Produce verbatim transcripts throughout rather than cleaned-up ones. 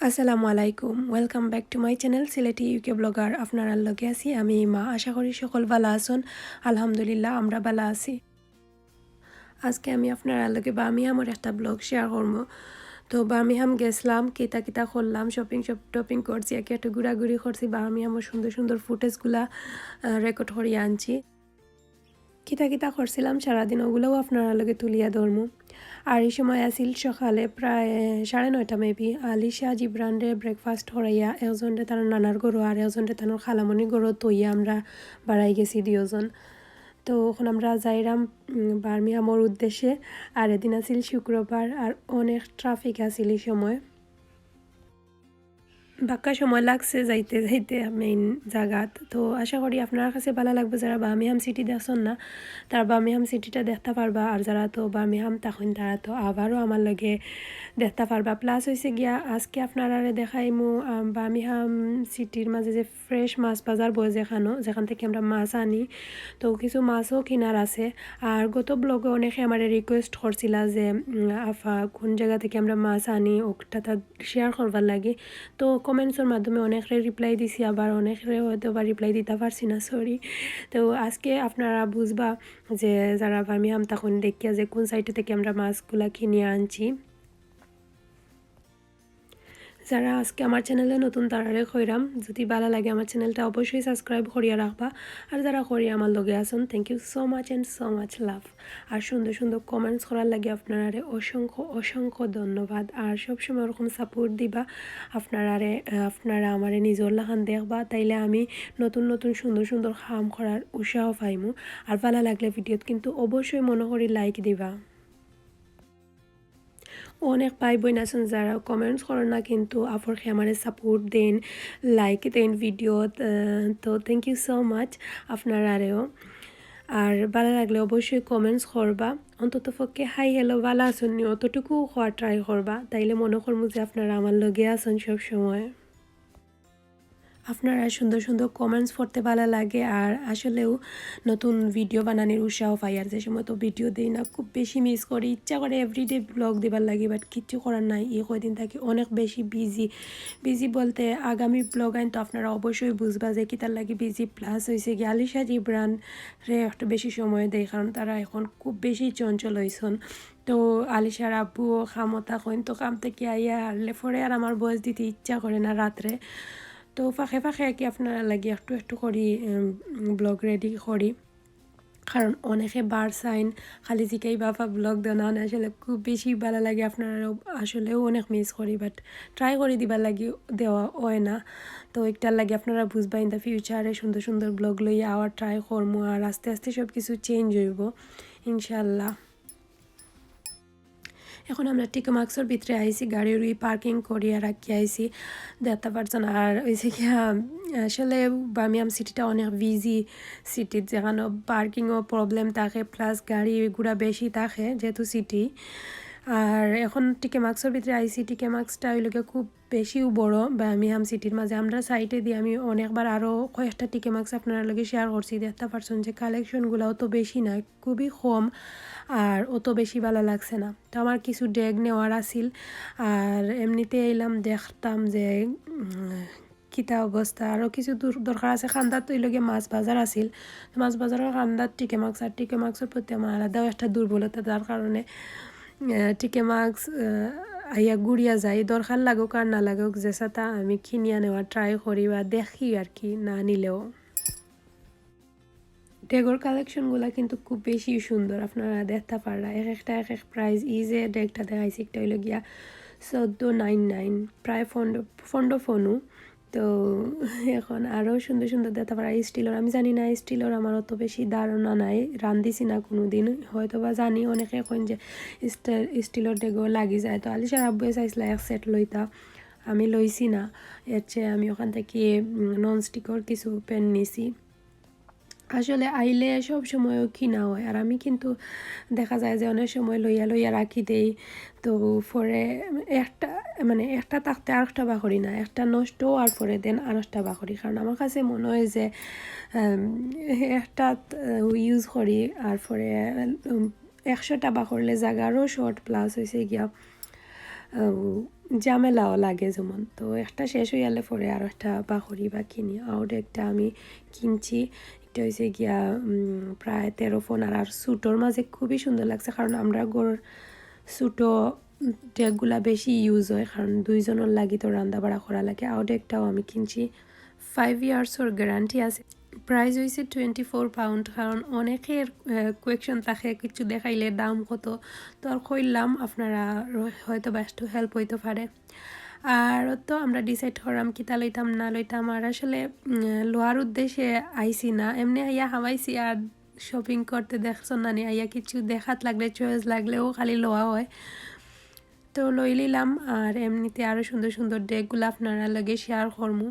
আসসালামু আলাইকুম, welcome back to my channel Sylheti UK blogger. আপনারার লগে আছি আমি ইমা। আশা করি সকল ভালা আছইন। আলহামদুলিল্লাহ, আমরা ভালা আছি। আজকে আমি আপনারার লগে বার্মিংহামর একটা ব্লগ শেয়ার করমু। তো বার্মিংহাম গেছলাম, কিতা কিতা করলাম, শপিং শপ টপিং করছি, একে একটু ঘুরাঘুরি করছি। বার্মিংহামর সুন্দর সুন্দর ফুটেজগুলা রেকর্ড করিয়া আনছি। কিতা কিতা করছিলাম সারাদিন, ওগুলাও আপনারার লগে তুলিয়া ধরমু। আর এই সময় আছিল সকালে প্রায় সাড়ে নয়টা মেবি। আলিশা জিবরানরে ব্রেকফাস্ট করাইয়া একজনরে তার নানার ঘরো আর একজনরে তার খালামণির ঘরো থইয়া আমরা বাড়াই গেছি দুইজন। তো এখন আমরা যাইরাম, উম, বার্মিংহামর উদ্দেশ্যে। আর এদিন আছিল শুক্রবার, আর অনেক ট্রাফিক আছিল এই সময়। বাক্কা সময় লাগছে যাইতে যাইতে মেইন জাগাত। তো আশা করি আপনারার কাছে ভালা লাগবো। যারা বার্মিংহাম সিটি দেখছইন না, তারা বার্মিংহাম সিটিটা দেখতা পারবা। আর যারা তো বার্মিংহাম থাকইন, তারা তো আবারও আমার লগে দেখতা পারবা। প্লাস হইছে গিয়া, আজকে আপনারারে দেখাইমু, আম, বার্মিংহাম সিটির মাঝে যে ফ্রেশ মাছ বাজার বয় যেখানো, যেখান থাকি আমরা মাছ আনি, তো কিছু মাছও কিনার আছে। আর গত ব্লগে অনেকে আমারে রিকোয়েস্ট করছিলা যে, উম, "আফা, কোন জাগা থাকি আমরা মাছ আনি, ওটা তা শেয়ার করবার লাগি।" তো কমেন্টসর মাধ্যমে অনেকরে রিপ্লাই দিছি, আবার অনেকরে হয়তো বা রিপ্লাই দিতা পারছি না, সরি। তো আজকে আপনারা বুঝবা যে যারা বার্মিংহাম থাকইন দেখিয়া যে কোন সাইট থাকি আমরা মাছগুলা কিনিয়া আনছি। যারা আজকে আমার চ্যানেলে নতুন, তারারে কইরাম, যদি ভালা লাগে আমার চ্যানেলটা অবশ্যই সাবস্ক্রাইব করিয়া রাখবা। আর যারা করিয়া আমার লগে আছইন, thank you so much and so much love। আর সুন্দর সুন্দর কমেন্টস করার লাগি আপনারারে অসংখ্য অসংখ্য ধন্যবাদ। আর সবসময় ওরকম সাপোর্ট দিবা। আপনারারে, আহ, আপনারা আমারে নিজর লাখান দেখবা, তাইলে আমি নতুন নতুন সুন্দর সুন্দর কাম করার উৎসাহ পাইমু। আর ভালা লাগলে ভিডিওত কিন্তু অবশ্যই মনো করি লাইক দিবা। অনেক ভাই বইন আছইন যারা কমেন্টস করইন না, কিন্তু আফরকে আমারে সাপোর্ট দেইন, লাইক দেইন ভিডিওত। আহ, তো thank you so much আপনারারেও। আর ভালা লাগলে অবশ্যই কমেন্টস করবা। অন্তত পক্ষে হাই হ্যালো ভালা আছইন নি, অতটুকু কওয়ার ট্রাই করবা। তাইলে মনো করমু যে আপনারা আমার লগে আছইন সব সময়। আপনারা সুন্দর সুন্দর কমেন্টস পড়তে ভালা লাগে, আর আসলেও নতুন ভিডিও বানানির উৎসাহ পাই। আর যে সময় তো ভিডিও দেই না, খুব বেশি মিস করি, ইচ্ছা করে এভরিডে ব্লগ দিবার লাগি, বাট কিচ্ছু করার নাই। এই কয়দিন থাকি অনেক বেশি বিজি, বিজি বলতে আগামী ব্লগ আইন তো আপনারা অবশ্যই বুঝবা যে কিতার লাগি বিজি। প্লাস হইছে গিয়া আলিশা জিবরানরে একটু বেশি সময় দেই, কারণ তারা এখন খুব বেশি চঞ্চল হইছইন। তো আলিশার আব্বুও কামো থাকইন, তো কাম থাকি আইয়া হারলে পরে আর আমার ভয়েস দিতে ইচ্ছা করে না রাত্রে। তো ফাঁকে ফাঁকে আর কি আপনারার লাগি একটু একটু করি, উম, ব্লগ রেডি করি, কারণ অনেকে বার চাইন, খালি জিকাইবা আফা ব্লগ দেও না, মানে আসলে খুব বেশি ভালা লাগে। আপনারারে আসলেও অনেক মিস করি, বাট ট্রাই করি দিবার লাগি, দেওয়া অয় না। তো একটার লাগি আপনারা বুঝবা, ইন দ্য ফিউচারে সুন্দর সুন্দর ব্লগ লইয়া আবার ট্রাই করমু, আর আস্তে আস্তে সব কিছু চেঞ্জ হইব ইনশাল্লাহ। এখন আমরা টিকে মার্কসর ভিতরে আইছি, গাড়ি উড়ি পার্কিং করিয়া রাখি আইছি, দেখতা পারছইন। আর হইছে কি, আম, আসলে বার্মিংহাম সিটিটা অনেক বিজি সিটি, যেখানো পার্কিংও প্রবলেম থাকে, প্লাস গাড়ি ঘোড়া বেশি থাকে যেহেতু সিটি। আর এখন টিকে মার্কসর ভিতরে আইছি, টিকে মার্কসটা হইল গিয়া খুব বেশিও বড় বার্মিংহাম সিটির মাঝে। আমরা সাইটে দিয়ে আমি অনেকবার আরও কয়েকটা টিকে মার্কস আপনারার লগে শেয়ার করছি, দেখতা পারছইন যে কালেকশনগুলাও তো বেশি না, খুবই কম, আর অত বেশি ভালা লাগছে না। তো আমার কিছু ডেগ নেওয়ার আছিল, আর এমনিতে আইলাম দেখতাম যে, উম, কিতা অবস্থা। আরও কিছু দূর দরকার আছে, কান্দাত তো এই লগে মাছ বাজার আছিল, তো মাছ বাজারর কান্দাত টিকে মার্কস, আর টিকে মার্কসর প্রতি আমার আলাদাও একটা দুর্বলতা, যার কারণে, আহ, টিকে মার্কস, আহ, আইয়া ঘুরিয়া যাই, দরকার লাগুক আর না লাগুক, যেসাতা আমি কিনিয়া নেওয়ার ট্রাই করি বা দেখি আর কি, না নিলেও। ডেগর কালেকশনগুলা কিন্তু খুব বেশি সুন্দর, আপনারা দেখতা পাররা, এক একটা এক এক প্রাইস। এই যে ডেগটা দেখাইছি, একটা হইল গিয়া চোদ্দো নাইন নাইন, প্রায় পনেরো, পনেরো পনু। তো এখন আরও সুন্দর সুন্দর দেখতা পাররা স্টিলর। আমি জানি না স্টিলর, আমার অত বেশি ধারণা নাই, রান্ধিছি না কোনো দিন, হয়তো বা জানি। অনেকে কইন যে স্টি-, স্টিলর ডেগও লাগি যায়। তো আলিশার আব্বুয়ে চাইছিলা এক সেট লইতা, আমি লইছি না। এর চেয়ে আমি ওখান থেকে, উম, নন স্টিকর কিছু প্যান নিছি। আসলে আইলে সব সময়ও কিনা হয়, আর আমি কিন্তু দেখা যায় যে অনেক সময় লইয়া লইয়া রাখি দেই। তো পরে একটা, মানে, একটা থাকতে আরেকটা বার করি না, একটা নষ্ট আর পরে দেন আরেকটা বার করি, কারণ আমার কাছে মনে হয় যে, আম, একটা ইউজ করি আর পরে, উম, একশোটা বার করলে জাগারও শর্ট, প্লাস হইছে গিয়া আহ, ঝামেলাও লাগে যেমন। তো একটা শেষ হইয়ালে পরে আরো একটা বা করি বা কিনি। আউট একটা আমি কিনছি, একটা হইছে গিয়া, উম, প্রায় তেরো পনেরো, আর ছোটোর মাঝে খুবই সুন্দর লাগছে, কারণ আমরা ঘর ছোটো ডেকগুলা বেশি ইউজ হয়, কারণ দুইজনের লাগি তো রান্না বাড়া করা লাগে। আউট একটাও আমি কিনছি, ফাইভ ইয়ার্সর গ্যারান্টি আছে। প্রাইস হইছে টোয়েন্টি ফোর পাউন্ড, কারণ অনেকের কোয়েকশন থাকে কিছু দেখাইলে দাম কত, তো আর কইলাম আপনারা হয়তো বা একটু হেল্প হইতে পারে। আর তো আমরা ডিসাইড করাম কিতা লইতাম না লইতাম, আর আসলে উম, লওয়ার উদ্দেশ্যে আইছি না, এমনি আইয়া হামাইছি। আর শপিং করতে দেখছো না নি, আইয়া কিছু দেখাত লাগলে, চয়েস লাগলেও খালি লওয়া হয়। তো লই নিলাম, আর এমনিতে আরো সুন্দর সুন্দর ডেকগুলা আপনারা লগে শেয়ার করমু।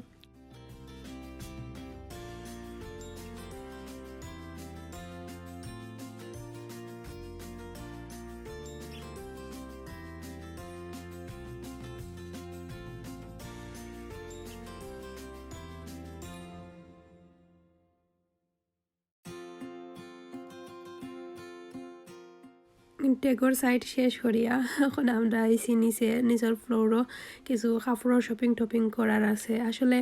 ডেকর সাইড শেষ করিয়া এখন আমরা আইছি নিচে, নিচর ফ্লোরও কিছু কাপড়র শপিং টপিং করার আছে। আসলে,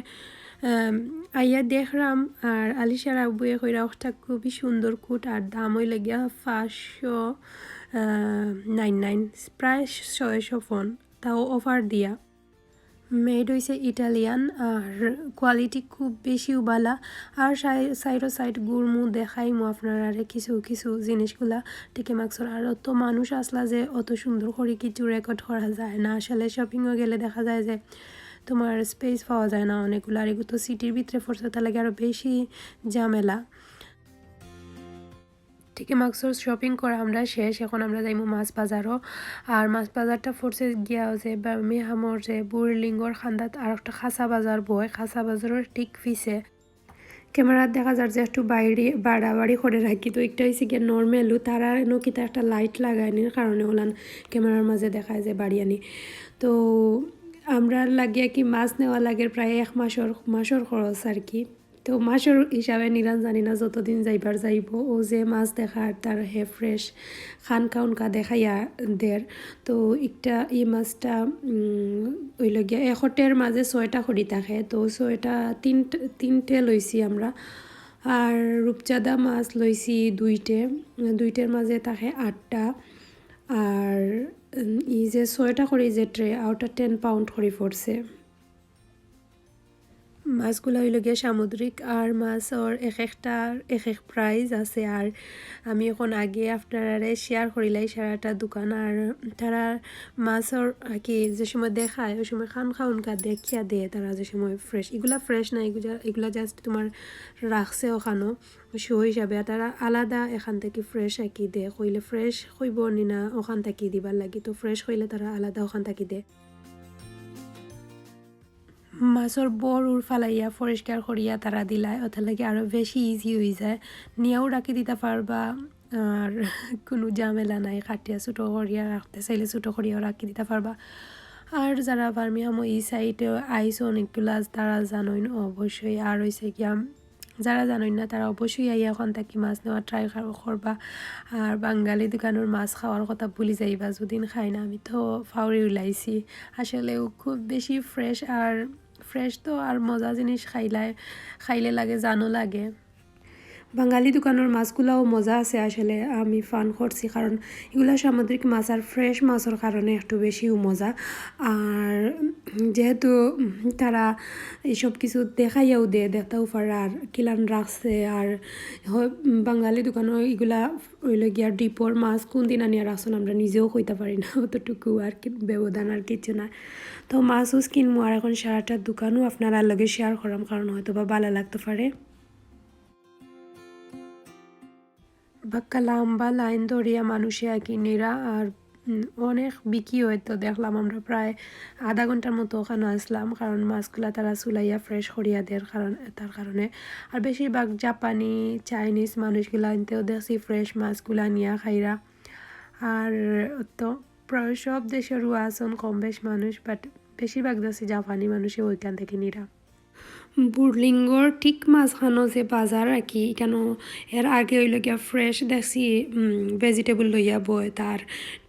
আম, আইয়া দেখলাম, আর আলিশার আব্বুয়ে কইরা একটা খুবই সুন্দর কুট, আর দাম হইল গিয়া পাঁচশো, আহ, নাইন নাইন, প্রায় ছয়শো পন, তাও অফার দিয়া। মেড হইছে ইটালিয়ান, আর কোয়ালিটি খুব বেশিও বালা। আর সাই-, সাইডো সাইড ঘুরমু, দেখাইমু আপনারারে কিছু কিছু জিনিসগুলা টিকে মাক্সর। আর অত মানুষ আসলা যে অত সুন্দর করি কিছু রেকর্ড করা যায় না। আসলে শপিংও গেলে দেখা যায় যে তোমার স্পেস পাওয়া যায় না অনেকগুলা। আর এগুলো তো সিটির ভিতরে পড়ছে, তার লাগি আরো বেশি ঝামেলা। টিকে মাক্সর শপিং করা আমরা শেষ, এখন আমরা যাইমু মাছ বাজারও। আর মাছ বাজারটা পড়ছে গিয়া যে বার্মিংহামর যে বুড়িলিঙ্গর খান্দাত আর একটা খাসা বাজার বয়, খাসা বাজারর ঠিক পিছে। ক্যামেরাত দেখা যার যে একটু বাইরে বাড়াবাড়ি করে রাখি, তো একটা হইছে গিয়া নর্মালও, তারা এনো কিতা একটা লাইট লাগানির কারণে ওলান ক্যামেরার মাঝে দেখায় যে বাড়ি আনি। তো আমরা লাগিয়া কি মাছ নেওয়া লাগে প্রায় এক মাসর, মাসর খরচ আর কি। তো মাসর হিসাবে নিরান জানি না, যতদিন যাইবার যাইব, ও যে মাছ দেখার তার হে ফ্রেশ খান খাউনকা দেখাইয়া দের। তো একটা ই মাছটা, উম, হইল গিয়া একটের মাঝে ছয়টা করি থাকে, তো ছয়টা তিন, তিনটে লইছি আমরা। আর রূপচাঁদা মাছ লইছি দুইটে, দুইটার মাঝে থাকে আটটা। আর, উম, ই যে ছয়টা করি যে ট্রে, ওটা টেন পাউন্ড করি পড়ছে। মাছগুলা হইল গিয়া সামুদ্রিক, আর মাছর এক একটার এক এক প্রাইস আছে। আর আমি এখন আগে আপনারারে শেয়ার করিলাই সারাটা দোকান, আর তারা মাছর আর কি যে সময় দেখায়, ওই সময় খান খাউনকা দেখিয়া দেয় তারা যে সময় ফ্রেশ। এগুলা ফ্রেশ না, এগুলা, এগুলা জাস্ট তোমার রাখছে ওখানো শো হিসাবে, আর তারা আলাদা এখান থেকে ফ্রেশ আর কি দেয়। কইলে ফ্রেশ কইব নি না ওখান থেকে দিবার লাগি, তো ফ্রেশ কইলে তারা আলাদা ওখান থেকে দেয়। মাছর বর উর ফালাইয়া পরিষ্কার করিয়া তারা দিলায়, ওটার লাগি আরো বেশি ইজি হয়ে যায়। নিয়াও রাখি দিতে পারবা, আর কোনো ঝামেলা নাই। কাটিয়া ছোটো করিয়া রাখতে চাইলে ছোটো করিয়াও রাখি দিতে পারবা। আর যারা বার্মিংহাম এই সাইডে আইসো অনেকগুলা, তারা জানোইন অবশ্যই। আর হইছে গিয়া যারা জানোইন না, তারা অবশ্যই আইয়া ওখান থাকি মাছ নেওয়া ট্রাই করবা। আর বাঙালি দোকানর মাছ খাওয়ার কথা ভুলি যাইবা, যদিন খাই না। আমি তো ফাউরি উলাইছি। আসলেও খুব বেশি ফ্রেশ, আর ফ্রেশ তো আর মজা জিনিস খাইলে, খাইলে লাগে, জানো লাগে। বাঙালি দোকানর মাছগুলাও মজা আছে আসলে, আমি ফান করছি, কারণ এগুলা সামুদ্রিক মাছ আর ফ্রেশ মাছর কারণে একটু বেশিও মজা। আর যেহেতু তারা এই সব কিছু দেখাইয়াও দেয়, দেখতেও পারে, আর কিলান রাখছে, আর হ-, বাঙালি দোকানও এগুলা হইল গিয়া ডিপর মাছ কোন দিন আনিয়া রাখছেন আমরা নিজেও কইতে পারি না, অতটুকু আর কি ব্যবধান, আর কিছু না। তো মাছ উস কিনমু, আর এখন সারাটা দোকানও আপনারা লগে শেয়ার করাম, কারণ হয়তো বা ভালো লাগতে পারে। বাক্কা লম্বা লাইন ধরিয়া মানুষে আর কি নিরা, আর, উম, অনেক বিকি হয়তো দেখলাম আমরা প্রায় আধা ঘন্টার মতো ওখানে আসলাম, কারণ মাছগুলা তারা চুলাইয়া ফ্রেশ করিয়া দের কারণ, তার কারণে। আর বেশিরভাগ জাপানি, চাইনিজ মানুষগুলা আনতেও দেখছি ফ্রেশ মাছগুলা নিয়া খাইরা। আর তো প্রায় সব দেশেরও আছেন কম বেশ মানুষ, বাট বেশিরভাগ দেখছি জাপানি মানুষে ওইখান থেকে নিরা। বুরলিঙ্গর ঠিক মাঝখানো যে বাজার আর কি, এখানো এর আগে অইলো গিয়া ফ্রেশ দেখছি, উম, ভেজিটেবল লইয়া বয়, তার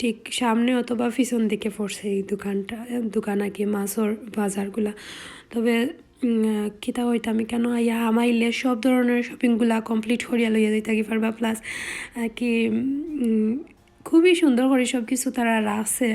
ঠিক সামনে অথবা পিছন দিকে পড়ছে এই দোকানটা, দোকান আর কি, মাছর বাজারগুলা। তবে, উম, কিতা কইতাম, এখানো আইয়া হামাইলে সব ধরনের শপিংগুলা কমপ্লিট করিয়া লইয়া যাইতা কি পারবা, প্লাস আর কি, উম, খুবই সুন্দর করি সব কিছু তারা রাখছে।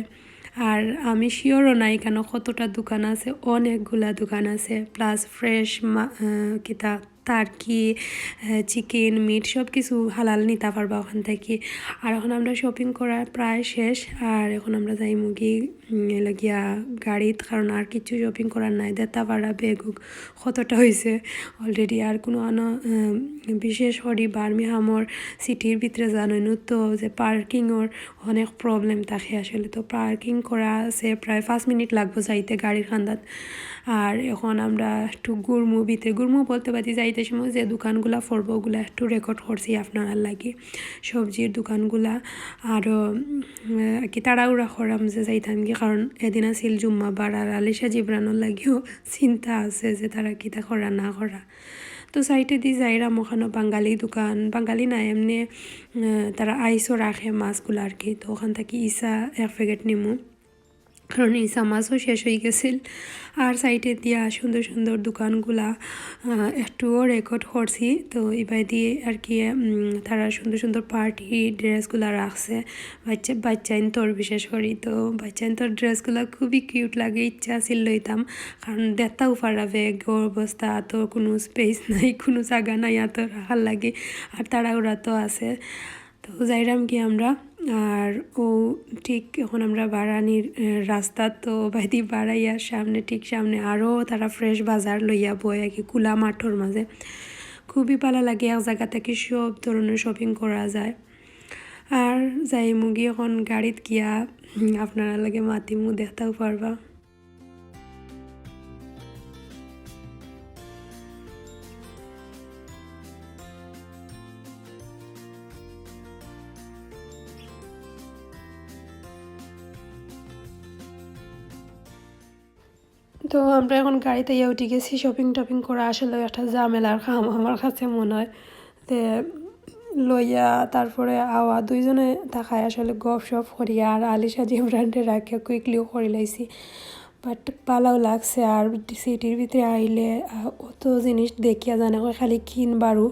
আর আমি শিওরও না এখানো কতটা দোকান আছে, অনেকগুলা দোকান আছে, প্লাস ফ্রেশ মা-, আহ, কিতা টার্কি, আহ, চিকেন, মিট সব কিছু হালাল নিতা পারবা ওখান থাকি। আর এখন আমরা শপিং করা প্রায় শেষ, আর এখন আমরা যাইমুগি, উম, লাগিয়া গাড়িত, কারণ আর কিচ্ছু শপিং করার নাই। দেখতা পাররা ব্যাগ কতটা হইছে অলরেডি। আর কোনো আনো, উম, বিশেষ করি বার্মিংহামর সিটির ভিতরে জানোইন তো যে পার্কিংর অনেক প্রবলেম থাকে আসলে। তো পার্কিং করা আছে, প্রায় পাঁচ মিনিট লাগবো যাইতে গাড়ির কান্দাত। আর এখন আমরা একটু ঘুরমু ভিতরে, ঘুরমু বলতে পারি যাইতে সময় যে দোকানগুলা পড়বো ওগুলা একটু রেকর্ড করছি আপনারার লাগি, সবজির দোকানগুলা। আরও, উম, কি তাড়াহুড়া করাম যে যাইতাম কি, কারণ এদিন আছিল জুম্মাবার, আর আলিশা জিবরানর লাগিও চিন্তা আছে যে তারা কিতা করা না করা। তো সাইডেদি যাইরাম, ওখানো বাঙালি দোকান, বাঙালি না, এমনি, আহ, তারা আইসও রাখে মাছগুলা আর কি। তো ওখান থাকি ইসা এক প্যাকেট নিমু, কারণ ইসা মাছও শেষ হয়ে গেছিল। আর সাইডেদি সুন্দর সুন্দর দোকানগুলা, আহ, একটুও রেকর্ড করছি। তো ইবাদি আর কি, উম, তারা সুন্দর সুন্দর পার্টি ড্রেসগুলা রাখছে। বাচ্চা, বাচ্চাইন্তর বিশেষ করি। তো বাচ্চাইন্তর ড্রেসগুলা খুবই কিউট লাগে, ইচ্ছা আছিল লইতাম, কারণ দেখতাও পাররা ব্যাগর অবস্থা, তো কোনো স্পেস নাই, কোনো জাগা নাই এত রাখার লাগি, আর তাড়াহুড়া তো আছে। তো যাইরাম কি আমরা, আর ও ঠিক এখন আমরা বারানির, আহ, রাস্তা, তো বাদি বারাইয়ার সামনে, ঠিক সামনে আরও তারা ফ্রেশ বাজার লইয়া বয় আর কি, খোলা মাঠর মাঝে। খুবই ভালা লাগে, এক জাগা থাকি সব ধরনের শপিং করা যায়। আর যাইমুগি এখন গাড়িত গিয়া, উম, আপনারার লগে মাতিমু, দেখতাও পারবা। তো আমরা এখন গাড়িত আইয়া উঠি গেছি। শপিং টপিং করা আসলে একটা ঝামেলার কাম আমার কাছে মনে হয়। তে লইয়া তারপরে আওয়া দুইজনে তাকায় আসলে গপ সপ করি, আর আলিশা জিবরানরে রাখিয়া কুইকলিও করি লাইছি। বাট ভালাও লাগছে। আর সিটির ভিতরে আইলে, আহ, অত জিনিস দেখিয়া জানে কয় খালি কিনবারও।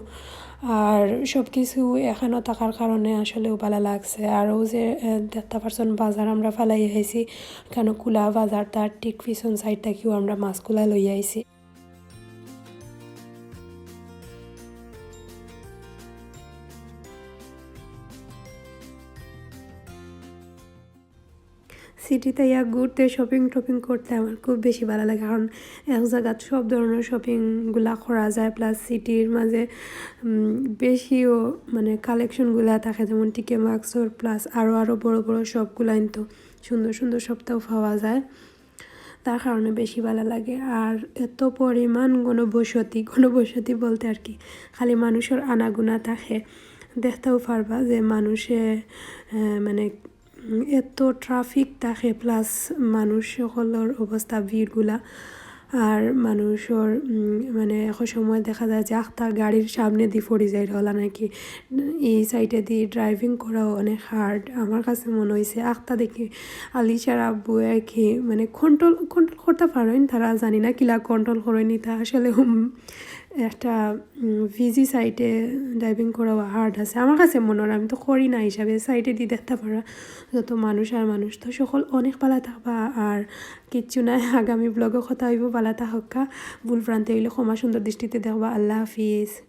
আর সব কিছু এখানো থাকার কারণে আসলেও ভালা লাগছে। আর ও যে, আহ, দেখতা পারছন বাজার আমরা ফালাই আইছি, কেন খোলা বাজার, তার ঠিক পিছন সাইড থাকিও আমরা মাছগুলা লই আইছি। সিটিত আইয়া ঘুরতে, শপিং টপিং করতে আমার খুব বেশি ভালা লাগে, কারণ এক জাগাত সব ধরনের শপিংগুলা করা যায়, প্লাস সিটির মাঝে, উম, বেশিও মানে কালেকশনগুলা থাকে, যেমন টিকে মাক্সর, প্লাস আরও আরও বড় বড় শপগুলা কিন্তু সুন্দর সুন্দর শপটাও পাওয়া যায়, তার কারণে বেশি ভালা লাগে। আর এত পরিমাণ ঘনবসতি, ঘনবসতি বলতে আর কি খালি মানুষর আনাগোনা থাকে, দেখতাও পারবা যে মানুষে, আহ, মানে উম, এত ট্রাফিক থাকে, প্লাস মানুষ সকলর অবস্থা ভিড়গুলা। আর মানুষর, উম, মানে, এক সময় দেখা যায় যে আখতা গাড়ির সামনেদি পড়ি যায়, ওলা নাকি। এই সাইডেদি ড্রাইভিং করাও অনেক হার্ড। আমার কাছে মনে হইছে আখতা দেখি আলিশার আব্বু আর কি, মানে, কন্ট্রোল, কন্ট্রোল করতা পারইন তারা, জানি না কিলা কন্ট্রোল করইন ইতা আসলে, উম, একটা, উম, ভিজি সাইডে ড্রাইভিং করাও হার্ড আছে। আমার কাছে মনে হয়, আমি তো করি না হিসাবে, সাইডেদি দেখতা পাররা যত মানুষ আর মানুষ, তো সকল অনেক ভালা থাকবা। আর কিচ্ছু নাই, আগামী ব্লগো কথা হইব, ভালা থাকউক্কা, ভুল ভ্রান্তি হইলে ক্ষমা সুন্দর দৃষ্টিতে দেখবা। আল্লাহ হাফিজ।